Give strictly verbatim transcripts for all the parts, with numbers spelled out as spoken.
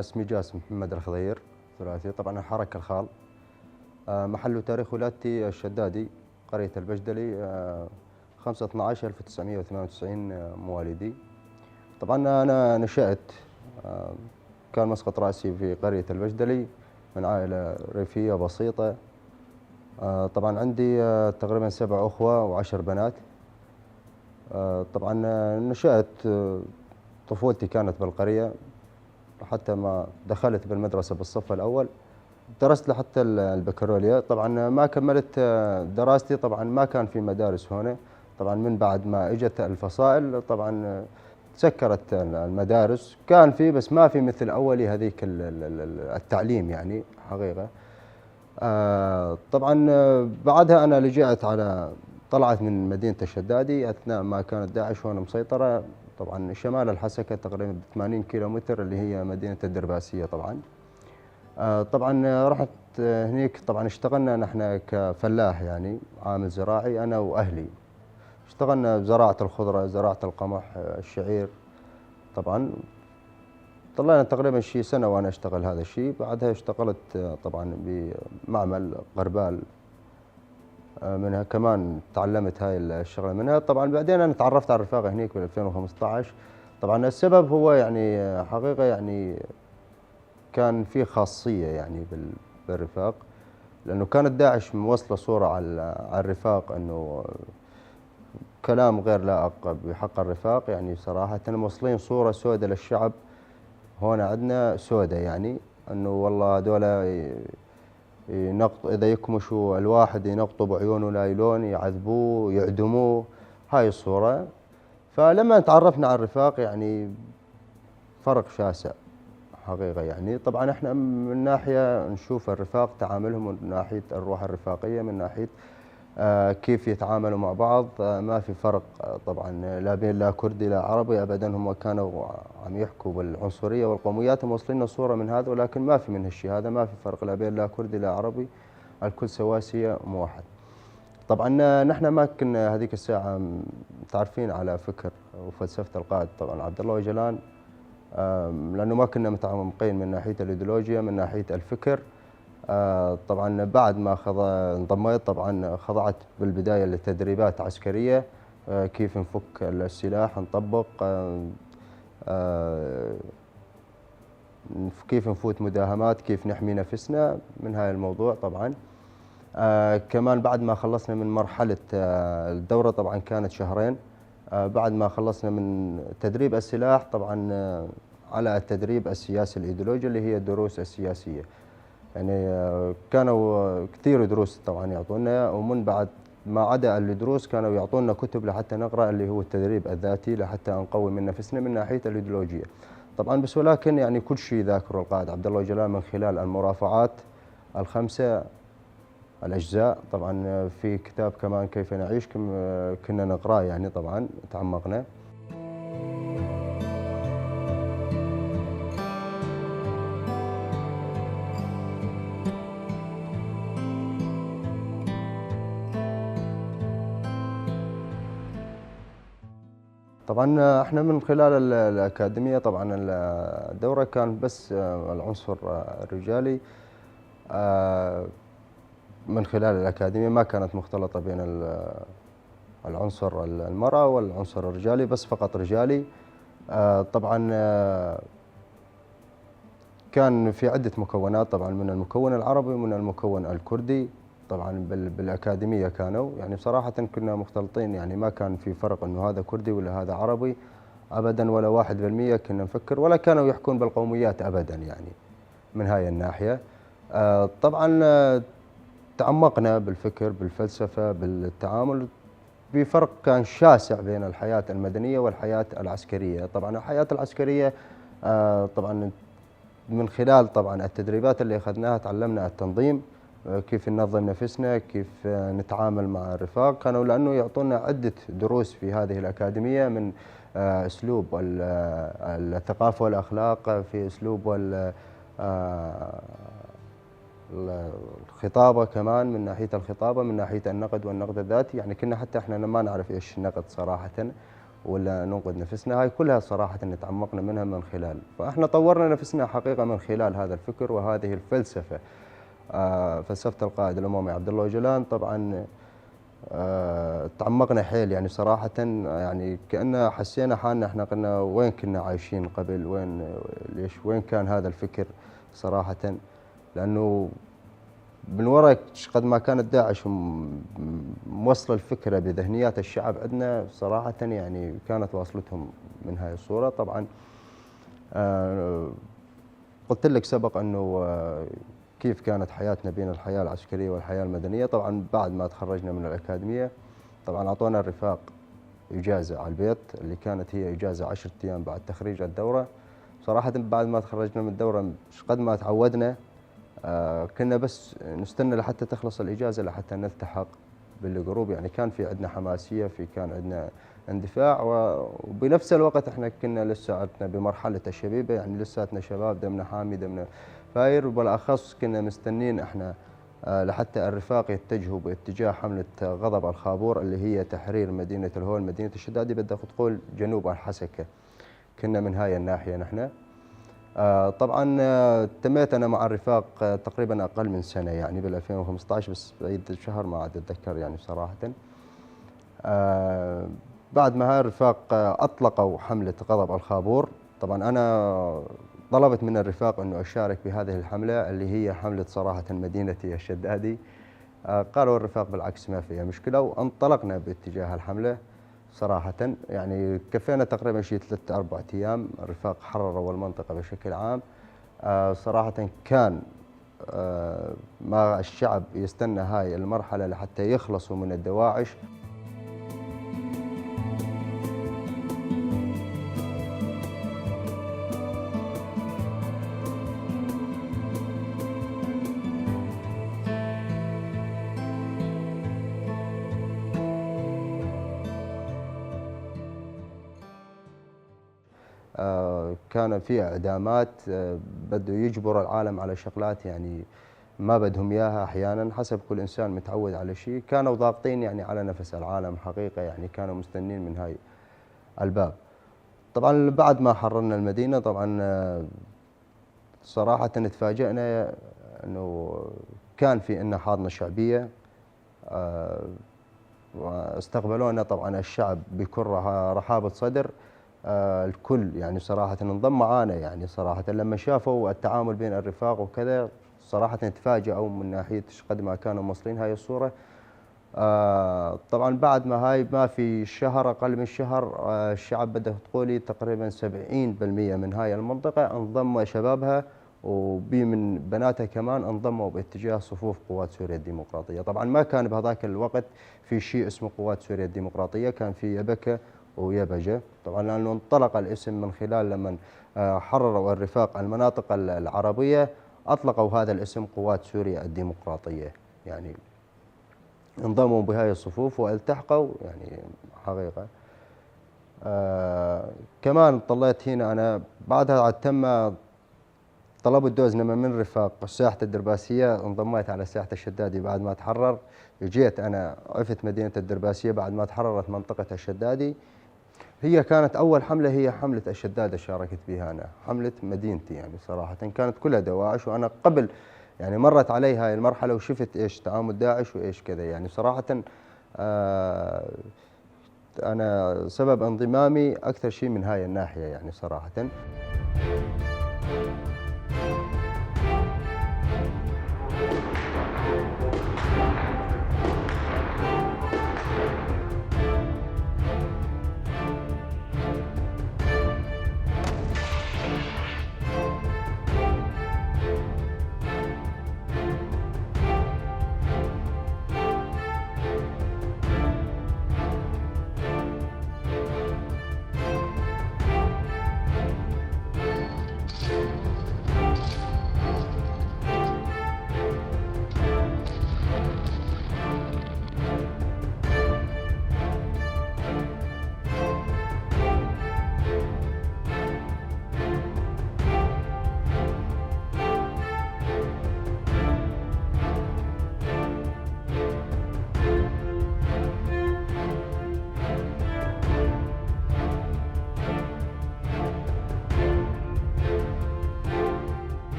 اسمي جاسم محمد الخضير، ثلاثي. طبعًا الحركة الخال. آه، محل تاريخ ولادتي الشدادي، قرية البجدلي، آه، خمسة اثناعش ألف وتسعمية وثمانية وتسعين، آه، مواليدي. طبعًا أنا نشأت، آه، كان مسقط رأسي في قرية البجدلي، من عائلة ريفية بسيطة. آه، طبعًا عندي، آه، تقريبًا سبع أخوة وعشر بنات. آه، طبعًا، آه، نشأت، آه، طفولتي كانت بالقرية حتى ما دخلت بالمدرسة بالصف الأول. درست لحتى ال-، البكالوريا. طبعًا ما كملت، آه، دراستي، طبعًا ما كان في مدارس هنا. طبعًا من بعد ما اجت الفصائل، طبعًا، آه، تسكرت ال-، المدارس. كان في، بس ما في مثل أولي هذيك ال-، ال-، ال-، ال-، التعليم، يعني، حقيقة. آه، طبعًا، آه، بعدها أنا لجأت على، طلعت من مدينة الشدادي أثناء ما كانت داعش هون مسيطرة. طبعًا شمال الحسكة تقريبًا بثمانين كيلومتر، اللي هي مدينة الدرباسية طبعًا. آه، طبعًا، آه، رحت، آه، هنيك طبعًا اشتغلنا نحن كفلاح، يعني عامل زراعي أنا وأهلي. اشتغلنا بزراعة الخضرة، زراعة القمح، آه، الشعير. طبعًا ضلينا تقريبًا شي سنة وأنا أشتغل هذا الشي. بعدها اشتغلت، آه، طبعًا بمعمل غربال. آه، منها كمان تعلمت هاي الشغلة منها. طبعًا بعدين أنا تعرفت على الرفاق هنيك بال ألفين وخمسطعش. طبعًا السبب هو يعني، آه، حقيقة يعني كان في خاصية يعني بال-، بالرفاق، لأنه كانت داعش موصلة صورة على، على الرفاق إنه كلام غير لائق بحق الرفاق، يعني صراحة موصلين صورة سودة للشعب. هون عندنا سودة، يعني إنه والله هذولا ي-، ينقط-، إذا يكمشوا الواحد ينقطوا بعيونه لايلون، يعذبوه، يعدموه، هاي الصورة. فلما تعرفنا على الرفاق، يعني، فرق شاسع حقيقة. يعني، طبعًا احنا من ناحية نشوف الرفاق، تعاملهم من ناحية الروح الرفاقية، من ناحية، آه، كيف يتعاملوا مع بعض. آه، ما في فرق، آه، طبعًا لا بين لا كردي لا عربي أبدًا. هم كانوا عم يحكوا بالعنصرية والقوميات، موصلين صورة من هذا، ولكن ما في من هالشي هذا، ما في فرق لا بين لا كردي لا عربي، الكل سواسية موحد. طبعًا، آه، نحن ما كنا هذيك الساعة متعرفين على فكر وفلسفة القائد طبعًا عبد الله أوجلان، آم، لأنه ما كنا متعمقين من ناحية الإيديولوجيا، من ناحية الفكر. آه، طبعًا بعد ما خض-، انضميت، طبعًا خضعت بالبداية لتدريبات عسكرية، آه، كيف نفك السلاح، نطبق، آه، آه، نف-، كيف نفوت مداهمات، كيف نحمي نفسنا من هاي الموضوع طبعًا. آه، كمان بعد ما خلصنا من مرحلة، آه، الدورة، طبعًا كانت شهرين. آه، بعد ما خلصنا من تدريب السلاح، طبعًا، آه، على التدريب السياسي الإيديولوجي، اللي هي الدروس السياسية. يعني، آه، كانوا، آه، كتير دروس طبعًا يعطونا، ومن بعد ما عدا الدروس كانوا يعطونا كتب لحتى نقرأ، اللي هو التدريب الذاتي، لحتى نقوي من نفسنا من ناحية الإيديولوجية. طبعًا بس، ولكن يعني كل شي ذاكره القائد عبد الله جلال من خلال المرافعات الخمسة الأجزاء. طبعًا في كتاب كمان كيف نعيش، كم-، كنا نقراه يعني، طبعًا تعمقنا. طبعًا احنا من خلال ال-، الأكاديمية، طبعًا ال-، الدورة كان بس، آه، العنصر، آه، الرجالي. آه، من خلال الأكاديمية ما كانت مختلطة بين ال-، العنصر ال-، المرأة والعنصر الرجالي، بس فقط رجالي. آه، طبعًا، آه، كان في عدة مكونات، طبعًا من المكون العربي ومن المكون الكردي. طبعًا بال-، بالأكاديمية كانوا، يعني بصراحة كنا مختلطين، يعني ما كان في فرق إنه هذا كردي ولا هذا عربي أبدًا، ولا واحد بالمية كنا نفكر، ولا كانوا يحكون بالقوميات أبدًا، يعني من هاي الناحية. آه، طبعًا، آه، تعمقنا بالفكر، بالفلسفة، بالتعامل، بفرق كان شاسع بين الحياة المدنية والحياة العسكرية. طبعًا الحياة العسكرية، آه، طبعًا من خلال طبعًا التدريبات اللي أخذناها تعلمنا التنظيم، آه، كيف ننظم نفسنا، كيف، آه، نتعامل مع الرفاق. كانوا لأنه يعطونا عدة دروس في هذه الأكاديمية من، آه، أسلوب ال-، آه، الثقافة والأخلاق، في أسلوب وال-، آه، ال-، الخطابة كمان، من ناحية الخطابة، من ناحية النقد والنقد الذاتي. يعني كنا حتى احنا ما نعرف ايش النقد صراحة، ولا ننقذ نفسنا. هاي كلها صراحة تعمقنا منها من خلال، فإحنا طورنا نفسنا حقيقة من خلال هذا الفكر وهذه الفلسفة، آه، فلسفة القائد الأموي عبد الله أوجلان. طبعًا، آه، تعمقنا حيل، يعني، صراحة، يعني، كأنه حسينا حالنا، إحنا قلنا: "وين كنا عايشين قبل؟ وين، ليش، وين كان هذا الفكر؟" صراحة، لأنه من ورا ش-، قد ما كانت داعش م-، موصلة الفكرة بذهنيات الشعب عندنا، صراحة يعني كانت واصلتهم من هاي الصورة. طبعًا، آه، قلت لك سبق أنه، آه، كيف كانت حياتنا بين الحياة العسكرية والحياة المدنية. طبعًا بعد ما تخرجنا من الأكاديمية، طبعًا أعطونا الرفاق إجازة على البيت، اللي كانت هي إجازة عشرة أيام بعد تخريج الدورة. صراحة بعد ما تخرجنا من الدورة، ش-، قد ما تعودنا، آه، كنا بس نستنى لحتى تخلص الإجازة لحتى نلتحق بالجروب. يعني، كان في عندنا حماسية، في، كان عندنا اندفاع، و-، وبنفس الوقت احنا كنا لساتنا بمرحلة الشبيبة، يعني، لساتنا شباب، دمنا حامي، دمنا فاير. وبالأخص كنا مستنين احنا، آه، لحتى الرفاق يتجهوا باتجاه حملة غضب الخابور، اللي هي تحرير مدينة الهول، مدينة الشدادي، بدك تقول جنوب الحسكة. كنا من هاي الناحية نحن. آه، طبعًا، آه، تميت أنا مع الرفاق، آه، تقريبًا أقل من سنة، يعني، بالألفين وخمسطعش، بس بعيد الشهر ما عاد أتذكر، يعني، صراحة. آه، بعد ما هاي الرفاق، آه، أطلقوا حملة غضب الخابور، طبعًا أنا طلبت من الرفاق إنه أشارك بهذه الحملة، اللي هي حملة صراحة مدينتي الشدادي. آه، قالوا الرفاق: "بالعكس، ما فيها مشكلة"، وانطلقنا باتجاه الحملة. صراحة، يعني، كفينا تقريبًا شي تلت أربع أيام، الرفاق حرروا المنطقة بشكل عام. آه، صراحة كان، آه، ما الشعب يستنى هاي المرحلة لحتى يخلصوا من الدواعش. آه، كان في إعدامات، آه، بدوا يجبروا العالم على شغلات، يعني، ما بدهم إياها. أحيانًا حسب كل إنسان متعود على شي، كانوا ضاغطين، يعني، على نفس العالم حقيقة، يعني، كانوا مستنين من هاي الباب. طبعًا بعد ما حررنا المدينة، طبعًا، آه، صراحة تفاجأنا إنه كان في عنا حاضنة شعبية، آه، واستقبلونا طبعًا الشعب بكل رها-، رحابة صدر. آه، الكل يعني صراحة انضم معانا، يعني صراحة لما شافوا التعامل بين الرفاق وكذا، صراحة تفاجأوا من ناحية ش-، قد ما كانوا موصلين هاي الصورة. آه، طبعًا بعد ما هاي ما في شهر، أقل من شهر، آه، الشعب بدأ تقولي تقريبًا سبعين بالمية من هاي المنطقة انضم شبابها، وبي من بناتها كمان انضموا باتجاه صفوف قوات سوريا الديمقراطية. طبعًا ما كان بهذاك الوقت في شيء اسمه قوات سوريا الديمقراطية، كان في يبكة ويبجة. طبعًا لأنه انطلق الاسم من خلال لمن، آه، حرروا الرفاق المناطق ال-، العربية، أطلقوا هذا الاسم قوات سوريا الديمقراطية. يعني، انضموا بهاي الصفوف والتحقوا، يعني، حقيقة. آه، كمان طليت هنا أنا، بعدها عاد تم طلبوا الدوزنمة من رفاق ساحة الدرباسية، انضميت على ساحة الشدادي بعد ما تحرر. جيت أنا، عفت مدينة الدرباسية بعد ما تحررت منطقة الشدادي. هي كانت أول حملة، هي حملة الشدادة شاركت بها أنا، حملة مدينتي، يعني، صراحة كانت كلها دواعش، وأنا قبل، يعني، مرت علي هاي المرحلة وشفت إيش تعامل داعش وإيش كذا، يعني، صراحة، آه، أنا سبب انضمامي أكثر شي من هاي الناحية، يعني، صراحة.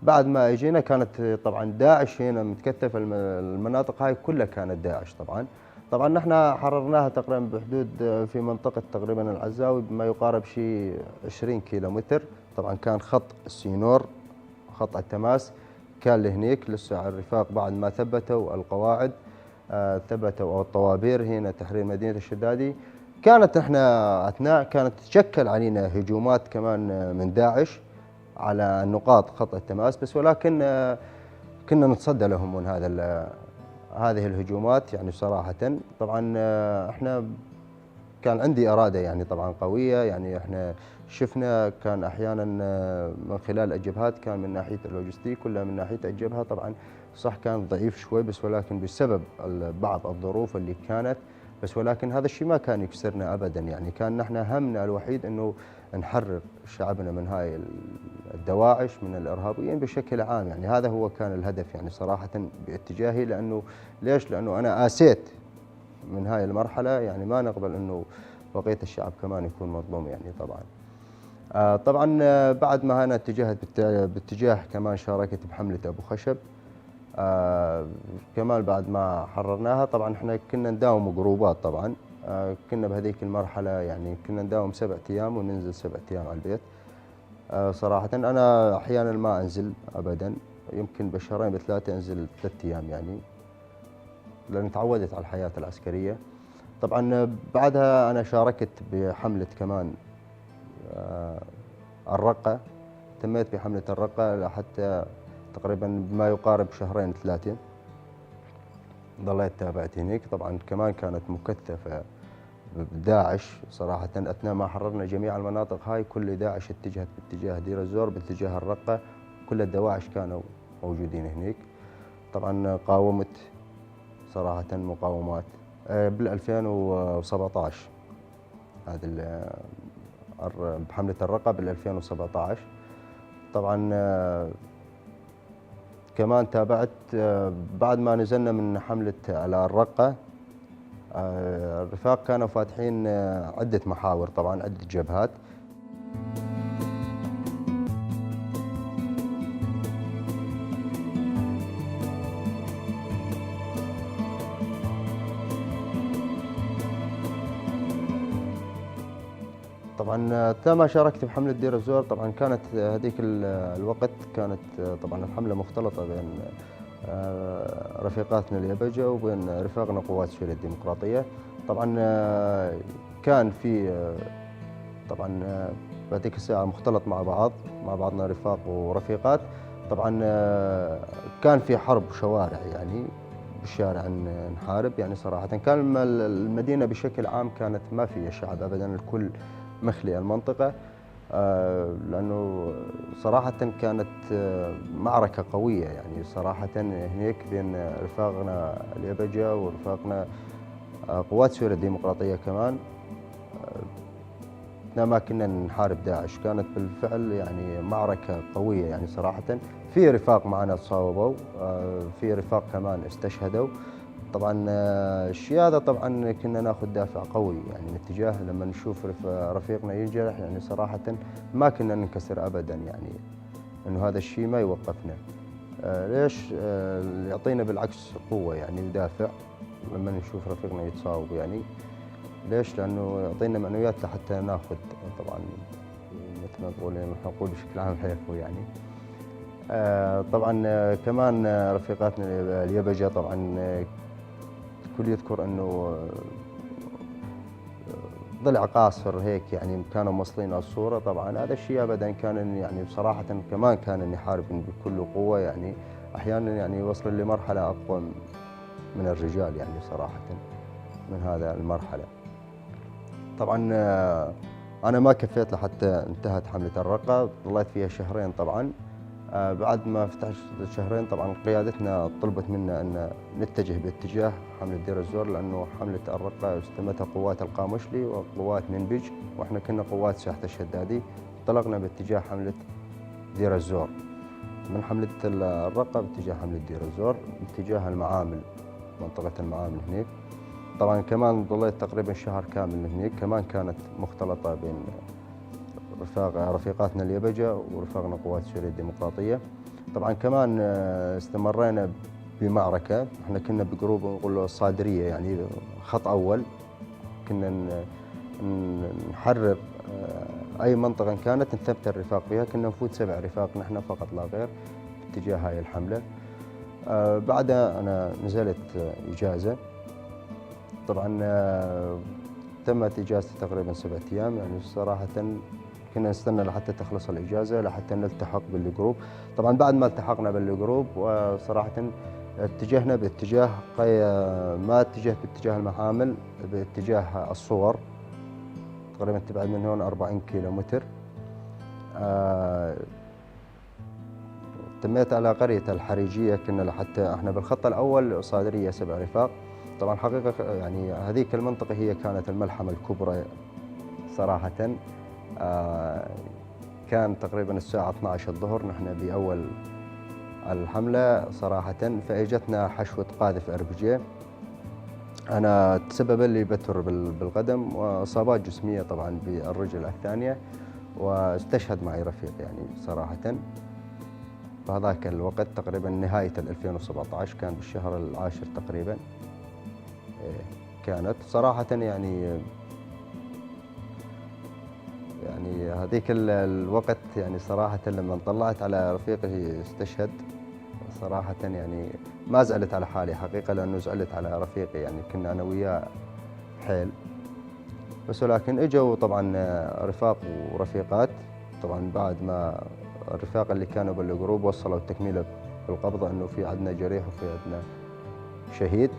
بعد ما اجينا كانت طبعًا داعش هنا متكثفة، الم-، المناطق هاي كلها كانت داعش طبعًا. طبعًا نحن حررناها تقريبًا بحدود، آه، في منطقة تقريبًا العزاوي بما يقارب شي عشرين كيلومتر. طبعًا كان خط السينور، خط التماس كان لهنيك، لسه الرفاق بعد ما ثبتوا القواعد، آه، ثبتوا الطوابير هنا تحرير مدينة الشدادي. كانت احنا أثناء كانت تتشكل علينا هجومات كمان، آه، من داعش على نقاط خط التماس، بس ولكن، آه، كنا نتصدى لهم من هذا ال-، هذه الهجومات، يعني، صراحة. طبعًا، آه، احنا كان عندي إرادة، يعني، طبعًا قوية، يعني، احنا شفنا كان أحيانًا، آه، من خلال الجبهات، كان من ناحية اللوجستيك ولا من ناحية الجبهة، طبعًا، صح، كان ضعيف شوي، بس ولكن بسبب ال-، بعض الظروف اللي كانت، بس ولكن هذا الشيء ما كان يكسرنا أبدًا. يعني، كان نحن همنا الوحيد إنه نحرر شعبنا من هاي ال-، الدواعش، من الإرهابيين بشكل عام. يعني، هذا هو كان الهدف، يعني، صراحة باتجاهي. لأنه، ليش؟ لأنه أنا آسيت من هاي المرحلة، يعني، ما نقبل إنه بقية الشعب كمان يكون مظلوم، يعني، طبعًا. آه، طبعًا، آه، بعد ما أنا اتجهت بالت-، باتجاه كمان شاركت بحملة أبو خشب. آه، كمان بعد ما حررناها، طبعًا احنا كنا نداوم جروبات طبعًا. آه، كنا بهذيك المرحلة، يعني، كنا نداوم سبع أيام وننزل سبع أيام على البيت. آه، صراحة أنا أحيانًا ما أنزل أبدًا، يمكن بالشهرين بثلاثة أنزل ثلاث أيام، يعني، لأن تعودت على الحياة العسكرية. طبعًا بعدها أنا شاركت بحملة كمان، آه، الرقة، تميت بحملة الرقة لحتى تقريبًا ما يقارب شهرين ثلاثة. ضليت تابعت هنيك، طبعًا كمان كانت مكثفة بداعش صراحة. أثناء ما حررنا جميع المناطق هاي، كل داعش اتجهت باتجاه دير الزور، باتجاه الرقة، كل الدواعش كانوا موجودين هنيك. طبعًا قاومت صراحة مقاومات، آه، بالألفين وسبعتاش. هذه ال-، الر-، بحملة الرقة بالألفين وسبعتاش. طبعًا، آه، كمان تابعت، آه، بعد ما نزلنا من حملة على الرقة، آه، الرفاق كانوا فاتحين، آه، عدة محاور، طبعًا عدة جبهات. طبعًا، آه، أثناء ما شاركت بحملة دير الزور، طبعًا كانت، آه، هذيك ال-، الوقت كانت، آه، طبعًا الحملة مختلطة بين، آه، رفيقاتنا اليبجة وبين رفاقنا قوات سوريا الديمقراطية. طبعًا، آه، كان في، آه، طبعًا، آه، بهذيك الساعة مختلط مع بعض، مع بعضنا رفاق ورفيقات. طبعًا، آه، كان في حرب شوارع، يعني، بالشارع ن-، نحارب، يعني، صراحة. كان الم-، المدينة بشكل عام كانت ما فيها شعب أبدًا، الكل مخلي المنطقة. آه، لأنه صراحة كانت، آه، معركة قوية، يعني، صراحة هنيك بين رفاقنا اليبجة ورفاقنا، آه، قوات سوريا الديمقراطية كمان. آه، أثناء ما كنا نحارب داعش، كانت بالفعل، يعني، معركة قوية، يعني، صراحة. في رفاق معنا تصاوبوا، آه، في رفاق كمان استشهدوا. طبعًا، آه، الشي هذا طبعًا كنا ناخد دافع قوي، يعني، من اتجاه لما نشوف رف-، رفيقنا ينجرح، يعني، صراحة ما كنا ننكسر أبدًا، يعني، إنه هذا الشي ما يوقفنا. آه، ليش؟ آه، يعطينا بالعكس قوة، يعني، ودافع لما نشوف رفيقنا يتصاوب، يعني. ليش؟ لأنه يعطينا معنويات لحتى ناخد، طبعًا، مثل ما تقول، يعني، احنا نقول بشكل عام حيفو، يعني. آه، طبعًا، آه، كمان، آه، رفيقاتنا اليبجة، طبعًا، آه، الكل يذكر إنه، آه، ضلع قاصر هيك، يعني، كانوا موصلين الصورة. طبعًا، هذا الشيء أبدًا كان، يعني، بصراحة كمان كان يحارب بكل قوة، يعني، أحيانًا، يعني، يوصل لمرحلة أقوى من الرجال، يعني، صراحة، من هذا المرحلة. طبعًا، آه، أنا ما كفيت لحتى انتهت حملة الرقة، ظليت فيها شهرين طبعًا. آه، بعد ما فتحت شهرين طبعًا قيادتنا طلبت منا أن نتجه باتجاه حملة دير الزور، لأنه حملة الرقة استلمتها قوات القامشلي وقوات منبج، وإحنا كنا قوات ساحة الشدادي. انطلقنا باتجاه حملة دير الزور، من حملة ال-، الرقة باتجاه حملة دير الزور، باتجاه المعامل، منطقة المعامل هنيك. طبعًا كمان ضليت تقريبًا شهر كامل هنيك، كمان كانت مختلطة بين رفاق-، رفيقاتنا اليبجة ورفاقنا قوات سوريا الديمقراطية. طبعًا كمان، آه، استمرينا بمعركة. احنا كنا بجروب نقول له الصادرية، يعني خط أول. كنا ن-، ن-، نحرر، آه، أي منطقة إن كانت نثبت الرفاق فيها. كنا نفوت سبع رفاق نحن فقط لا غير باتجاه هاي الحملة. آه، بعدها أنا نزلت، آه، إجازة. طبعًا، آه، تمت إجازتي تقريبًا سبعة أيام، يعني صراحة كنا نستنى لحتى تخلص الإجازة لحتى نلتحق بالجروب. طبعًا بعد ما التحقنا بالجروب، وصراحة اتجهنا باتجاه قي-، ما اتجه باتجاه المحامل، باتجاه الصور. تقريبًا تبعد من هون أربعين كيلومتر. آه، تميت على قرية الحريجية، كنا لحتى احنا بالخط الأول صادرية سبع رفاق. طبعًا حقيقة يعني هذيك المنطقة هي كانت الملحمة الكبرى صراحة. آه، كان تقريبًا الساعة اثناعش الظهر، نحن بأول الحملة صراحة، فإجتنا حشوة قاذف أربجي. أنا تسبب لي بتر بال-، بالقدم وإصابات جسمية طبعًا بالرجل الثانية، واستشهد معي رفيق يعني صراحة. بهذاك الوقت تقريبًا نهاية الألفين وسبعتاش، كان بالشهر العاشر تقريبًا، إيه، كانت صراحة يعني، يعني هذيك ال-، الوقت يعني صراحة لما طلعت على رفيقي استشهد، صراحة يعني ما زعلت على حالي حقيقة، لأنه زعلت على رفيقي، يعني كنا أنا وياه حيل. بس ولكن اجوا طبعًا رفاق ورفيقات، طبعًا بعد ما الرفاق اللي كانوا بالجروب وصلوا التكميلة بالقبضة إنه في عندنا جريح وفي عندنا شهيد،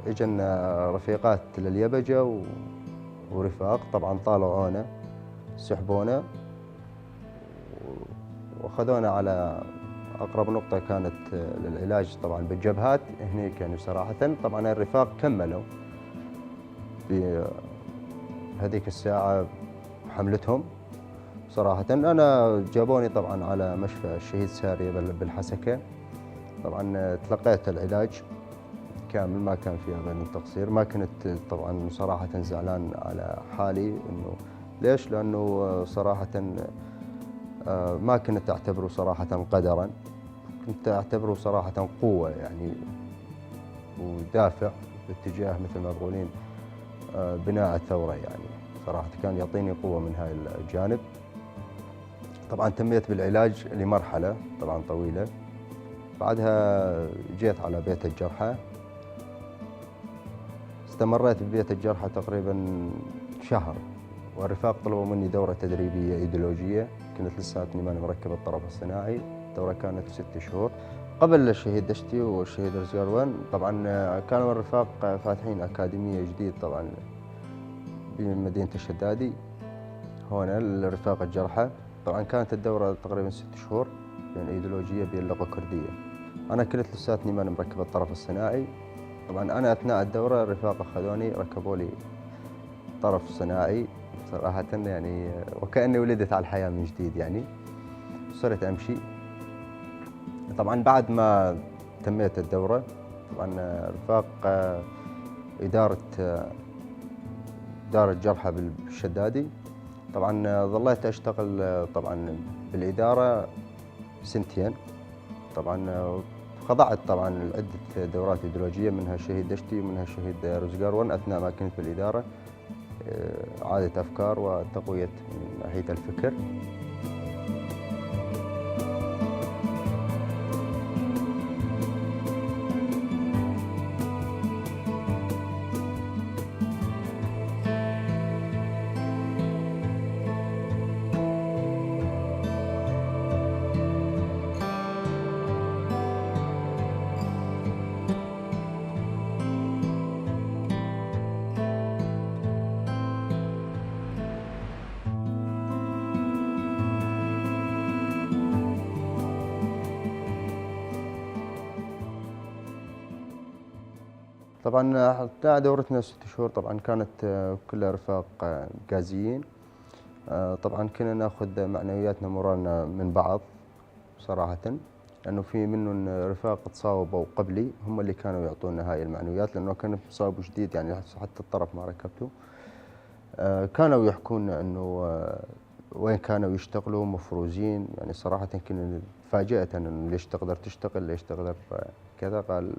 اجن رفيقات لليبجة و-، ورفاق طبعًا طالعونا، سحبونا. واخذونا على اقرب نقطة كانت للعلاج طبعًا بالجبهات هنيك، يعني صراحة طبعًا الرفاق كملوا بهذيك الساعة حملتهم. صراحة انا جابوني طبعًا على مشفى الشهيد سارية بال-، بالحسكة. طبعًا تلقيت العلاج كامل، ما كان فيها بين التقصير. ما كنت طبعًا صراحة زعلان على حالي، إنه ليش؟ لأنه، آه، صراحة، آه، ما كنت أعتبره صراحة قدرًا، كنت أعتبره صراحة قوة، يعني، ودافع باتجاه، مثل ما تقولين، آه، بناء الثورة، يعني. صراحة كان يعطيني قوة من هاي الجانب. طبعًا تميت بالعلاج لمرحلة طبعًا طويلة، بعدها جيت على بيت الجرحى. استمريت ببيت الجرحى تقريبًا شهر، والرفاق طلبوا مني دورة تدريبية إيديولوجية. كنت لساتني ماني مركب الطرف الصناعي. الدورة كانت ست شهور. قبل الشهيد دشتي والشهيد رزقار وين، طبعًا، آه، كانوا الرفاق فاتحين أكاديمية جديد طبعًا بمدينة الشدادي، هون الرفاق الجرحى. طبعًا كانت الدورة تقريبًا ست شهور، بين أيديولوجية بين لغة كردية. أنا كنت لساتني ماني مركب الطرف الصناعي. طبعًا أنا أثناء الدورة الرفاق أخذوني ركبوا لي طرف صناعي. صراحة يعني وكأني ولدت على الحياة من جديد، يعني صرت أمشي. طبعًا بعد ما تميت الدورة، طبعًا رفاق، آه، إدارة، آه، إدارة جرحى بال-، بالشدادي. طبعًا، آه، ظليت أشتغل، آه، طبعًا بالإدارة سنتين. طبعًا، آه، خضعت طبعًا لعدة دورات إيديولوجية، منها شهيد دشتي ومنها شهيد روزغار وان أثناء ما كنت بالإدارة، آه، إعادة أفكار وتقوية من ناحية الفكر. طبعًا، آه، أثناء دورتنا ست شهور، طبعًا، كانت، آه، كلها رفاق، آه، غازيين. آه، طبعًا، كنا ناخذ معنوياتنا، مورالنا من بعض صراحة، لأنه في منهم رفاق تصاوبوا قبلي، هم اللي كانوا يعطونا هاي المعنويات، لأنه كان مصاب جديد، يعني، حتى الطرف ما ركبته. آه، كانوا يحكون إنه، آه، وين كانوا يشتغلوا مفروزين، يعني، صراحة كنا فاجأة إنه ليش تقدر تشتغل، ليش تقدر كذا. قال،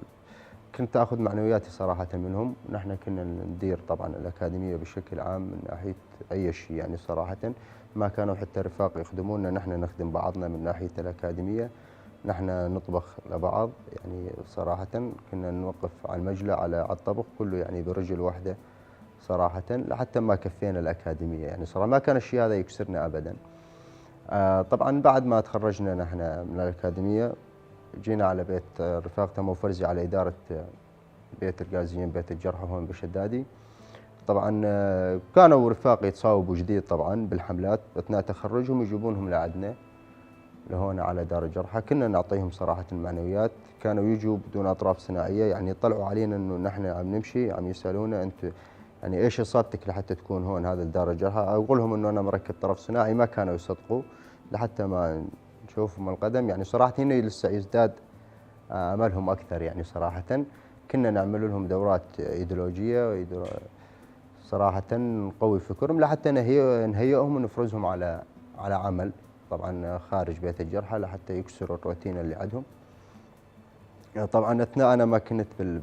كنت آخذ معنوياتي صراحة منهم. نحن كنا ندير طبعًا الأكاديمية بشكل عام من ناحية أي شيء، يعني صراحة ما كانوا حتى رفاق يخدمونا، نحن نخدم بعضنا من ناحية الأكاديمية. نحن نطبخ لبعض، يعني صراحة كنا نوقف على المجلى، على، على الطبخ كله، يعني برجل وحدة. صراحة لحتى ما كفينا الأكاديمية، يعني صراحة ما كان الشي هذا يكسرنا أبدًا. آه، طبعًا بعد ما تخرجنا نحن من الأكاديمية، جينا على بيت، آه، رفاق تموا فرزي على إدارة، آه، بيت الغازيين، بيت الجرحى هون بشدادي. طبعًا، آه، كانوا رفاق يتصاوبوا جديد طبعًا بالحملات، أثناء تخرجهم يجيبونهم لعندنا. لهون على دار الجرحى. كنا نعطيهم صراحة معنويات، كانوا يجوا بدون أطراف صناعية، يعني يطلعوا علينا إنه نحن عم نمشي، عم يسألونا: "أنت يعني إيش إصابتك لحتى تكون هون هذا الدار الجرحى؟" أقول لهم إنه أنا مركب طرف صناعي، ما كانوا يصدقوا لحتى ما نشوفهم القدم. يعني صراحة هنا لسه يزداد آملهم أكثر، يعني صراحة. كنا نعمل لهم دورات إيديولوجية، إيديولو-، صراحة نقوي فكرهم لحتى نهي-، نهيئهم ونفرزهم على، على عمل. طبعًا خارج بيت الجرحى لحتى يكسروا الروتين اللي عندهم. طبعًا أثناء أنا ما كنت بال-،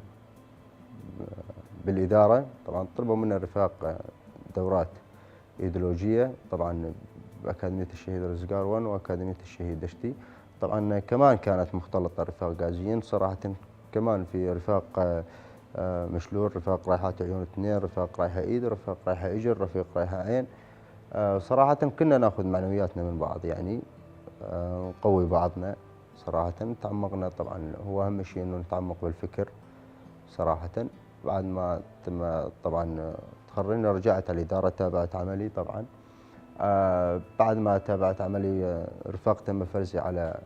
بالإدارة، طبعًا طلبوا منا الرفاق دورات إيديولوجية، طبعًا بأكاديمية الشهيد رزقار ون وأكاديمية الشهيد دشتي. طبعًا كمان كانت مختلطة، رفاق غازيين صراحة، كمان في رفاق، آه، آه، مشلول، رفاق رايحات عيون اثنين، رفاق رايحة إيد، رفاق رايحة إجر، رفيق رايحة عين. آه، صراحة كنا ناخذ معنوياتنا من بعض، يعني، آه، نقوي بعضنا. صراحة تعمقنا، طبعًا هو أهم شي إنه نتعمق بالفكر صراحة. بعد ما تم، طبعًا، تخرجنا، رجعت على الإدارة، تابعت عملي طبعًا. آه، بعد ما تابعت عملي، آه، رفاق تم فرزي على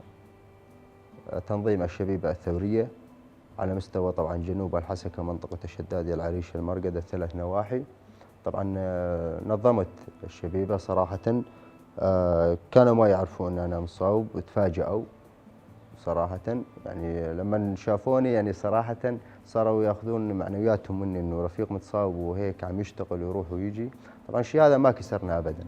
تنظيم الشبيبة الثورية على مستوى طبعًا جنوب الحسكة، منطقة الشدادية، العريش، المرقدة، الثلاث نواحي. طبعًا، آه، نظمت الشبيبة صراحة. آه، كانوا ما يعرفوا إن أنا مصاب، تفاجأوا صراحة. يعني لمن شافوني، يعني صراحة صاروا ياخذون معنوياتهم مني، إنه رفيق متصاب وهيك عم يشتغل ويروح ويجي. طبعًا الشي هذا ما كسرنا أبدًا.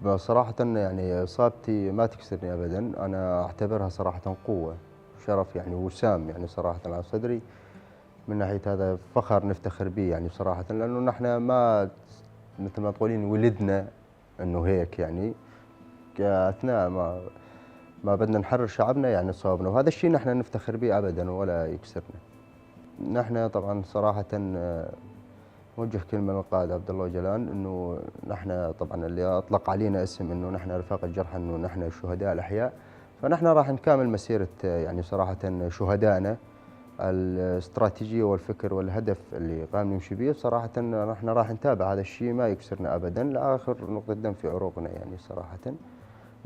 بصراحة، يعني، إصابتي ما تكسرني أبدًا، أنا أعتبرها صراحة قوة، شرف، يعني، وسام، يعني، صراحة على صدري. من ناحية هذا فخر نفتخر بيه، يعني، صراحة، لأنه نحن ما، مثل ما تقولين، ولدنا إنه هيك، يعني، أثناء ما، ما بدنا نحرر شعبنا، يعني، صوبنا، وهذا الشي نحن نفتخر بيه أبدًا ولا يكسرنا. نحن طبعًا صراحة، آه، نوجه كلمة للقائد عبد الله جلان، إنه نحن طبعًا اللي أطلق علينا اسم إنه نحن رفاق الجرحى، إنه نحن الشهداء الأحياء، فنحن راح نكمل مسيرة، آه، يعني، صراحة شهدائنا. الاستراتيجية والفكر والهدف اللي قام نمشي بيه، صراحة نحن راح نتابع هذا الشي، ما يكسرنا أبدًا لآخر نقطة دم في عروقنا، يعني، صراحة.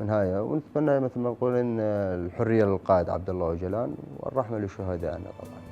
من هاي، ونتمنى، مثل ما نقول، إن الحرية للقائد عبد الله أوجلان، والرحمة لشهدائنا طبعًا.